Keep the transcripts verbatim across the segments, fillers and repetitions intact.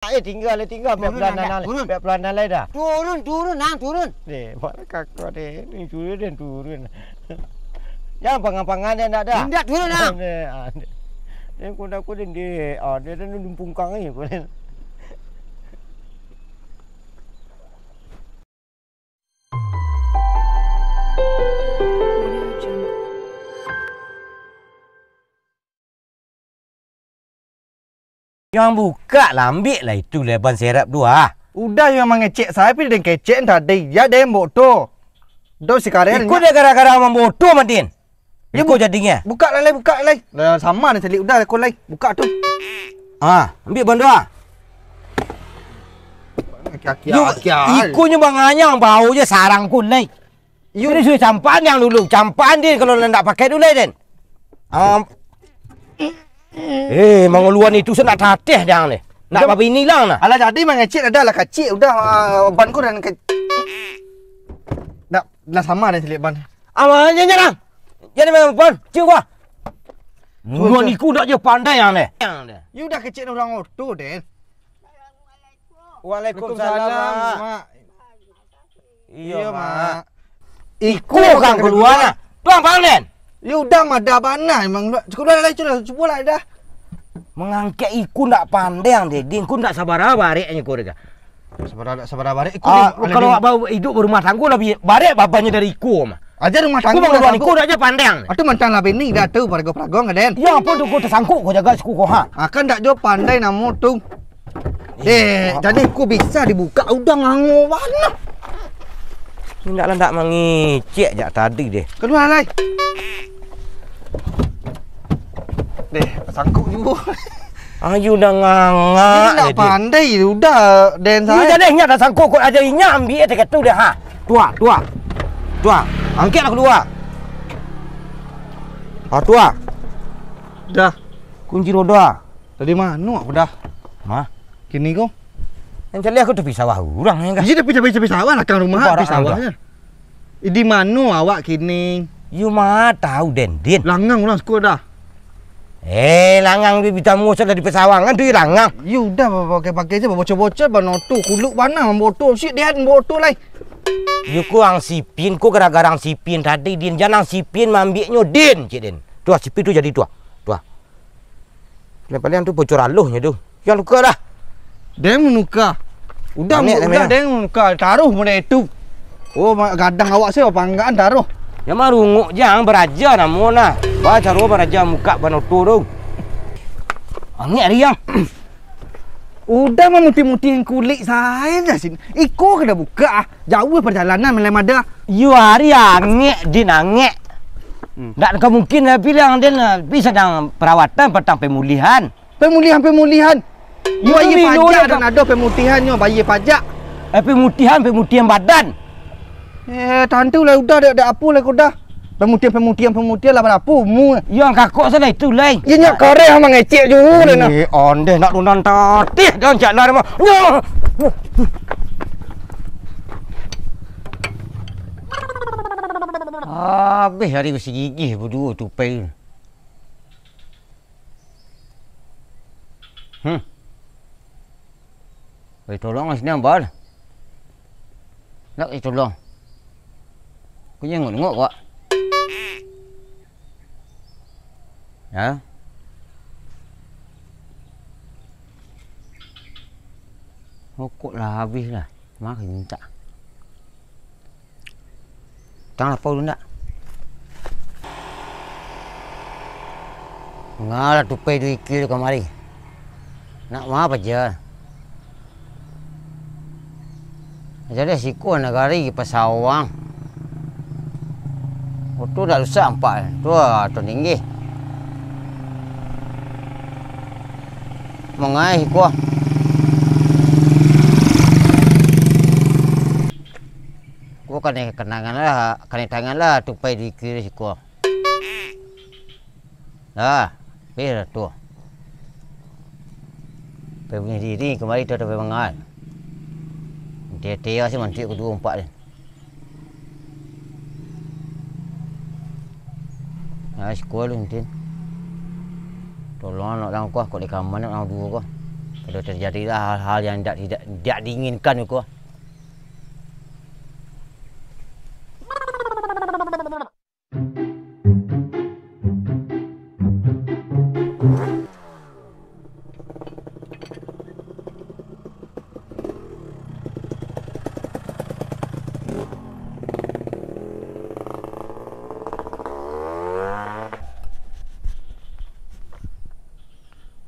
Eh, tingga lai, tingga. Biak Turun, pelan Nanda, lai. Turun. Biak pelan lai dah. Turun, turun, Nang, turun. Deh, mana kakak deh? Ni turun deh, turun. Jangan pangan-pangan deh, ndak dah. Indak turun, Nang. Deh, ah, deh. Deh, kuda aku deh, deh. Ah, dia dah numpungkang ni, kuda. Yang buka lah, ambiak lah itu lah ban serep tu ah. Udah yang mangecek saya, pi den kecek tadi. Ya, den bok tu. Do sekarang Iko nya- dia gara-gara mamboto, Madin. Ya, Iko bu-, jadinyo. Buka lah, lai, buka lah, lai. Lah, sama ni calik udah, ko lai. Buka tu. Ah, ambiak ban tu ah. Aki-aki, Yo, aki-aki. Iko nyo banganyang bau je sarang ko lai. Yo. Ini sudah campaan yang dulu. Campaan dia kalau nak pakai dulu, Den. Ah. Eh, mangaluan itu saya nak tateh jangan deh. Nak Udah. Babini lang nah. Alah jadi mangecek ada lah kacik udah, ah, ban ko dan ke-, dah, dah sama dah selik ban. Aman je nyerang. Jadi memang ban, cium gua. Mudah Sudah. Niku dak je pandai yang deh. Yang deh. You dah kecek orang oto, Den. Waalaikumsalam, Waalaikumsalam, Mak. Mak. Iyo, Iyo, Mak. Mak. Iko Iko kan kan kalua kalua. Nah. Tuang pangan. Yo udah mah dah bana emang. Cukup lah, lah, cukup lah, cukup lah dah. Mangangkek iko ndak pandai ang, Dedin. Ko ndak sabara barek nyo ko deka. Sabara, sabara barek iko. Ah, ni, kalau alami. Awak baru hidup berumah tangga lebih barek babanyo dari iko mah. Aja rumah Ko tangga mangaluan dah iko sabuk. Dak aja pandai ang. Atu mantang lah bini dah tu parago-parago ngaden. Ya ampun tu ko tersangkut ko jaga siku ko ha. Ah, kan dak jo pandai namo tu. Deh, jadi ku bisa dibuka udang ango bana. Indak lah ndak mangicik jak tadi deh. Keluar lai. Deh, sangkuk juo. Ayu dah ngangak. Ini ndak pandai udah den saya. Jadi inyak dah sangkuk kok aja inyak ambiak dekat tu deh ha. Tuah, tuah. Tuah. Angkek lah keluar. Ah, tuah. Dah. Kunci roda. Tadi mano aku dah? Mah? Kini ko? Yang caliak aku tepi sawah urang ni kah? Iya, tepi, tepi, tepi sawah, lakang rumah, Barak tepi sawah dah. Di mano awak kini? Yu ma tahu, Den, Din. Langang urang suko dah. Eh, langang di bitamu sudah di pesawangan tu langang. Yu dah pakai-pakai je, bocor-bocor bano tu, kuluk bana mamboto, sik dia mamboto lai. Yu ko ang sipin ko gara-gara ang sipin tadi, Din. Janang sipin mambiaknyo, Din, cik Din. Tu sipin tu jadi tu. Tu. Paliang-paliang tu bocor aluhnyo tu. Yang nuka dah. Deng manuka. Udah, Anek, udah, anek. Deng manuka. Taruh model itu. Oh, ma-, gadang awak sih, panggaan taruh. Ya marunguk jang baraja namo nah. Ba caro baraja muka banoto tu. Angek ari yang. Udah mamutih-mutih kulik saya dah sini. Iko kena buka ah. Jauh perjalanan malam ada. Yo ari angek, Din angek. Hmm. Ndak ka mungkin lah bilang den, ah, pi sadang perawatan, patang pemulihan. Pemulihan-pemulihan. Yo, Yo, bayar milo pajak dah dan ka- ado pemutihan nyo, bayar pajak. Eh, pemutihan, pemutihan badan. Eh, tantu lah udah, dak, dak apo lah kau dah. Pemutihan, pemutihan, pemutihan lah barapo mu. Yo, kakok salah itu, lai. Yo, nyo kareh mangecek juo lah nah. Eh, ondeh nak rundan tatih dan cak lari mah. Nyo. Habis hari besi gigih berdua tupai. Hmm. Oi, tolong lah sini, Ambal. Nak ditolong. Kau jangan ngok-ngok, Wak. Ya. Rokok lah habis lah. Mari minta. Tang lapau tu ndak? Ngalah tupai duit kilo kamari. Nak ma paja? Jadi siko nagari pasawang. Oto dak rusak ampak tu, atau tinggi. Mangai siko. Ko kanai kanangan lah, kanai tangan lah tupai di kiri siko. Lah, pi lah tu. Pai bunuh diri kamari tu, tapi mangal. Dia-dia si mantik kedua empat ni. Nah, siko lu, Tin. Tolong anak lang ko, kok di kamar anak lang duo ko. Kalau terjadilah hal-hal yang tidak, tidak, tidak diinginkan ko.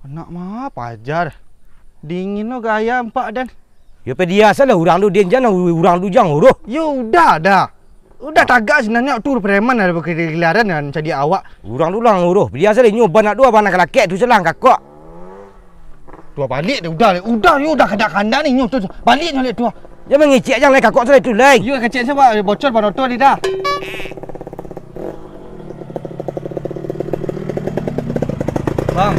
Anak ma paja dah. Dingin lo gaya ampak den. Yo, padiasalah urang tu, Din, jan urang tu jan uruih. Yo, udah dah. Udah tagak sinan nyo tu preman ado bakiliaran nan cari awak. Urang tu lah uruih. Padiasalah inyo ban nak dua, ban nak kalakek tu salah kakok. Tuah baliak dah, udah, udah, yo udah kandak-kandak ni nyo tu. Baliak nyo lek tuah. Jan mangecek jan lai kakok salah tu lai. Yo kecek sajo bocor ban oto ni dah. Bang.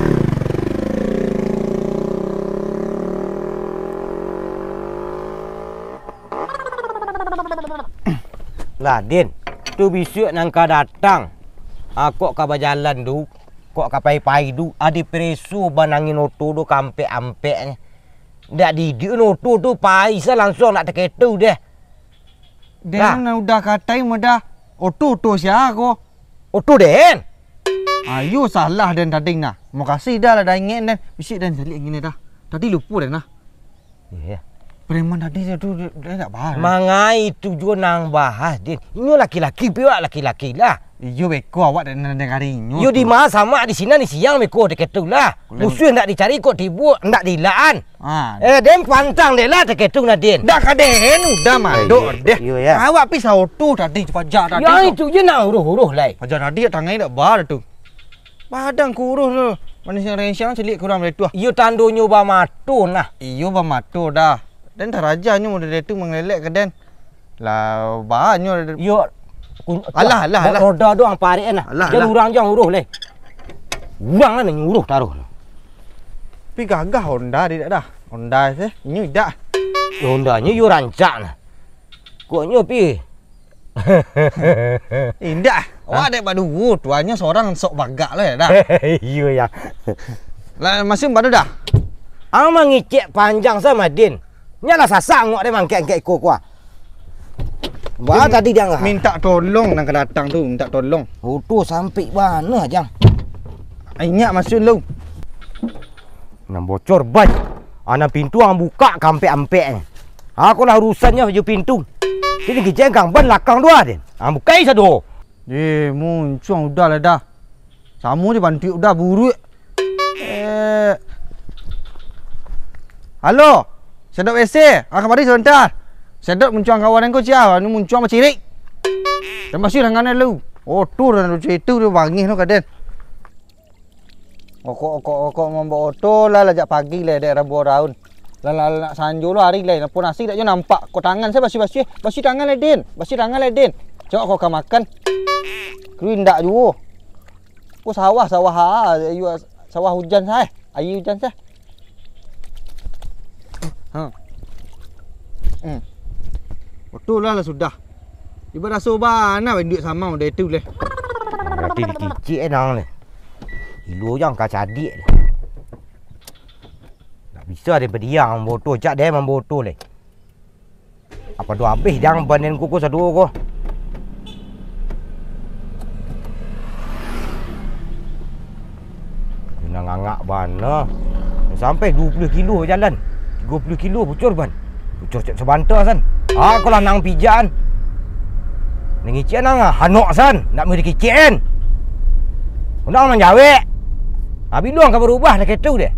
Lah, Din, tu bisuak nan ka datang. Akok ka bajalan tu, kok ka pai-pai tu, ado pareso ban angin oto tu ka ampek-ampek nyo. Ndak diiduik oto tu, pai sa langsuang ndak taketu deh. Den lah. Nan udah katai mah dah. Oto, oto sia ko? Oto den. Ayo salah den tadi nah. Makasih dah lah dah ingek den. Bisuak den saliak ngini dah. Tadi lupo den nah. Iya. Preman tadi tu, tu, tu, den tak bahas. Mangai tu juo nan bahas, Din. Inyo laki-laki, pi awak laki-laki lah. Iyo beko awak nak dengari inyo. Yo tu. Di ma samak di sinan di siang beko taketu lah. Musuah ndak dicari kok tibo ndak diilaan. Ah. Eh, den pantang dek lah taketu nah, Din. Dah ka den, udah mandok deh. Iyo, ya. Awak pi saoto tadi paja tadi. Ya, tu. Itu je nak uruh-uruh lai. Paja tadi tangai dak bar tu. Badan kurus tu. Manusia rengsang ciliak kurang dari tu ah. Iyo tandonyo bamato nah. Iyo bamato dah. Den tarajanyo model tu mangelelek ka den. Lah, banyo. Yo, kun-, alah, alah, alah. Roda doang parik nah. Alah, jan alah. Urang jan uruh leh. Urang lah nan uruh taruh. Tapi gagah Honda dia dah. Honda sih, nyo idak. Honda nyo yo rancak nah. Kok nyo pi? Indak. Hah? Awak dek baduo, tuanyo sorang sok bagak lah ya dah. Iyo ya. Lah, masih baru dah. Ang mangicek panjang sa Madin. Nyo lah sasak angok deh mangkek-angkek iko kuah. Bah, tadi dia ngah. Minta tolong nang ka datang tu, minta tolong. Oto sampik bana, Jang. Inyak masuk lu. Nan bocor ban. Anak pintu ang bukak ka ampek-ampek. Ako lah urusannyo jo pintu. Jadi kijang kang ban lakang dua den. Ang bukai sado. Eh, muncuang udah lah dah. Samo je bantuak udah buruak. Eh. Halo. Sedot W C, ah, kamari sabanta. Sedot muncuang kawan ko cia, anu muncuang bacirik. Dan pasti rangan lu. Oh, tu dah lucu itu tu bangih no kaden. Okok, okok, okok mambawa oto lah, lah jak pagi lah dek rabu raun. Lah, lah, lah nak sanjo lo hari lah, pun nasi dak jo nampak. Kok tangan saya basi-basi, basi tangan lah, Din. Basi tangan lah, Din. Cok kau ka makan. Kru indak juo. Ko sawah, sawah, ah, ayu, sawah hujan sah, eh. Ayi hujan sah. Ha. Hmm. Betul lah, lah sudah. Ibarat raso bana duit sama udah itu leh. Berarti dikicik eh nang leh. Ilo jang ka cadik leh. Tak bisa dia berdiam mamboto, cak dia mamboto leh. Apa tu habis jang banen kuku saduo ko. Nang angak bana. Sampai duo puluah kilo jalan. Tigo puluah kilo bucur ban. Bucur cek sabanta san. Ah, ko lah nang pijakan. Nang icik nang hanok san, nak mari kicik kan. Undang manjawek. Habis luang ka barubah nak ketu deh.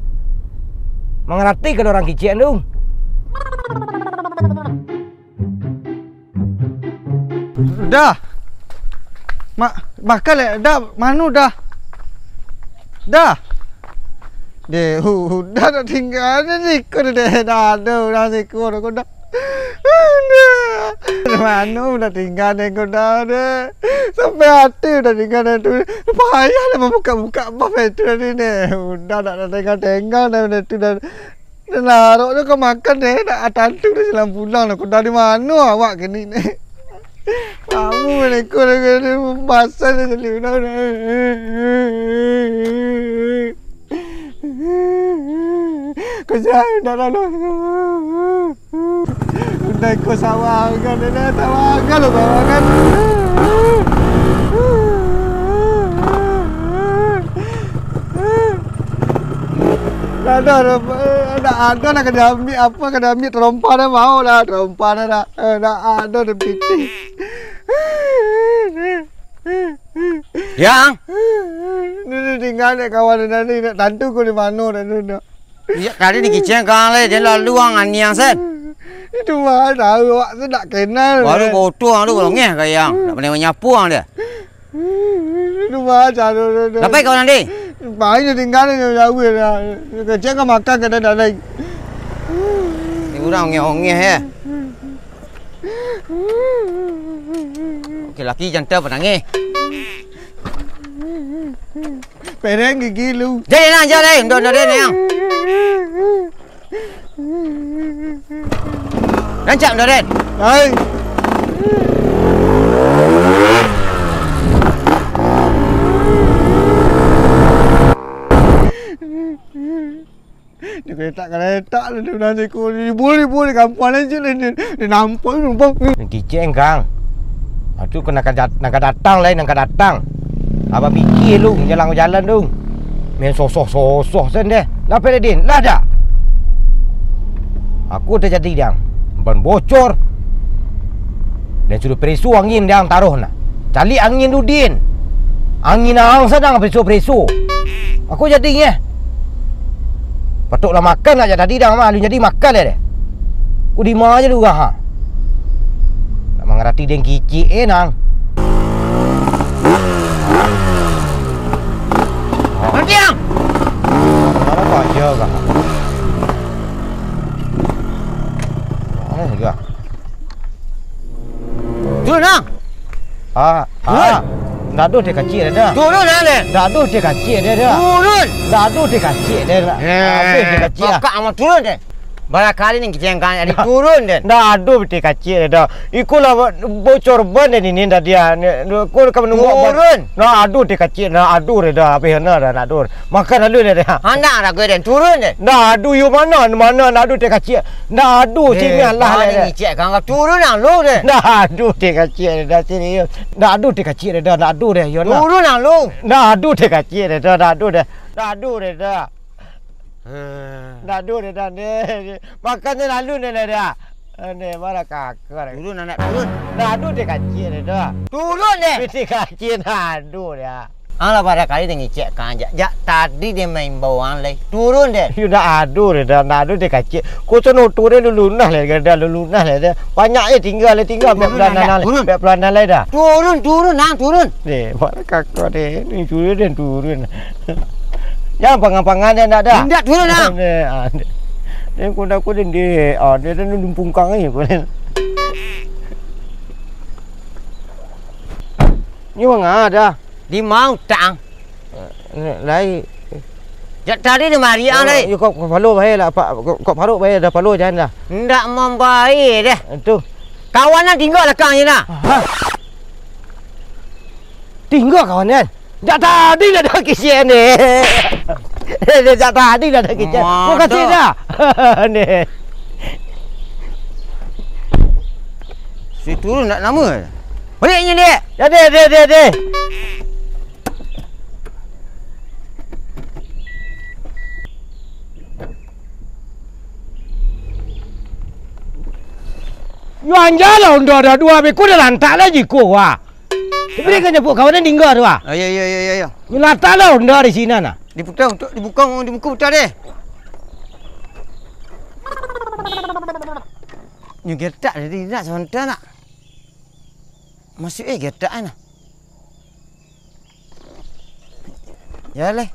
Mangarati kalau urang kicik tu. Dah. Mak, bakal eh, dah, manu dah. Dah. Deh, hu-, udah nak tinggal ni siko deh, dah ada udah siko dah, dah. Manu udah tinggal deh, dah deh. Sampai hati udah tinggal deh tu. Payah lah membuka-buka bab itu tadi ni. Udah nak tinggal-tinggal dah tu dah. Narok tu kau makan deh, nak tantu dah silang pulang dah. Kau dari mano awak kini ni? Kamu ni kau dah kena basah dah jadi udah. Kasian, ndak lalu. Udah ko sawangan, dah sawangan lo, sawangan. Ndak ado, ndak ado nak ka diambiak, apo ka diambiak, tarompa dah mau lah, tarompa dah nak. Eh, ndak ado di pitih. Yang? Ni, ni tingga dek kawan tadi, nak tantu ko di mano dah tu, nak. Iyo, tadi dikicengkan lai, dia lalu ang aniang sen. Itu mah tahu, awak tu tak kenal. Baru bodoh ang tu, bongeh ka yang. Tak pandai manyapu ang dia. Itu mah tahu, tahu, tahu. Dapat kawan tadi? Baik dia tingga ni, jauh dah. Kecil kan makan, kadang tak naik. Ni urang ongeh-ongeh, eh. Laki-laki jantan panangih. Pereng gigi lu. Jadi nah, jadi, ndo, ndo, ndo, yang. Rancak, ndo, Den. Hai. Di keretak-keretak tu, di nan siko, di buli-buli kampuang nan cik, di, di, di nampak tu, nampak. Kicik, Kang. Ah, tu ka nan ka dat-, nan ka datang lai, nan ka datang. Abang pikir lu, jalan-jalan tu. Main sosoh-sosoh sen deh. Lah, Pak Redin, lah dak? Aku tajadi, Dang. Ban bocor. Dan sudah pereso angin, Dang, taruh nah. Caliak angin tu, Din. Angin ang sadang pereso-pereso. Aku jadi, eh. Patoklah makan nak jak tadi dah, mah. Alun jadi makan lai deh. Ku dima aja dulu, ha. Nak mangarati den kicik, eh, nang. Nanti, ang! Mana aja kah? Mana juga? Turun, ang! Ah, ah. Turun. Ndak ado dek kacik deh dah. Turun, ang, deh. Ndak ado dek kacik deh dah. Turun. Ndak ado dek kacik deh dah. Eh, habis dek kacik dah. Pakak amat turun deh. Barangkali ni kicik ang kan jadi turun deh. Ndak ado dek kacik deh dah. Iko lah bocor ban deh ni, ni dah dia. Ni, ko ka manunggu ban. Turun. Ndak ado dek kacik, ndak ado deh dah. Habis na dah, ndak ado. Makan lalu deh dah. Handak lah gue deh, turun deh. Ndak ado, yo mano, mano ndak ado dek kacik. Ndak ado, eh, sini alah, mano lah, ni deh. Cik, kang turun ang lu deh. Ndak ado dek kacik deh dah, sini. Ndak ado dek kacik deh dah, ndak ado deh, yo nah. Turun ang lu. Ndak ado dek kacik deh dah, ndak ado deh. Ndak ado deh dah. Eh. Ndak ado deh dah, ni. Makan ni lalu ni lah dah. Ni, marah kakak. Turun, anak, turun. Ndak ado dek kacik deh dah. Turun deh. Dek kacik ndak ado dah. Alah, barangkali den ngicek kang jak, jak tadi den maimbau ang lai. Turun den. Yo, ndak ado deh dah, ndak ado dek kacik. Ko sono tu deh, lu lunah lai dah, lu lunah lai dah. Banyak eh tingga lai, tingga. Turun, bek pelanan lai, turun. Bek pelanan lai dah. Turun, turun, ang, turun. Deh, marah kakak deh, ni turun den, turun. Jan pangan-pangan deh, ndak dah. Indak, turun, ang. Deh, ah, deh. Deh, kuda-kuda deh, ah, deh, deh, lumpungkang aja, kuda. Ni manga dah. Di ma utak ang? Eh, lai. Jak tadi ni mari ang lai. Yo, kok, kok palo bae lah, Pak. Kok, kok paruk bae dah, palo jan dah. Ndak mambae deh. Tu. Kawan ang tingga lakang je nah. Hah? Tingga kawan ang? Jak tadi dah ada kisian ni. Dia jak tadi dah ada kisian. Makasih dah. Ni. Si turun ndak nama. Balik ni, dek. Ya, dek, dek, dek, dek. Yo, anjalah, onda ada dua beko dah lantak lah jiko, wah. Tapi dia kan nyebut kawan dia tinggal tu, wah. Ah, ya, ya, ya, ya, ya. Yo, lantak lah onda di sini, nah. Diputar untuk dibuka, dibuka putar deh. Ni getak tadi, nak sebentar nak. Masuk eh getak, nah. Ya leh.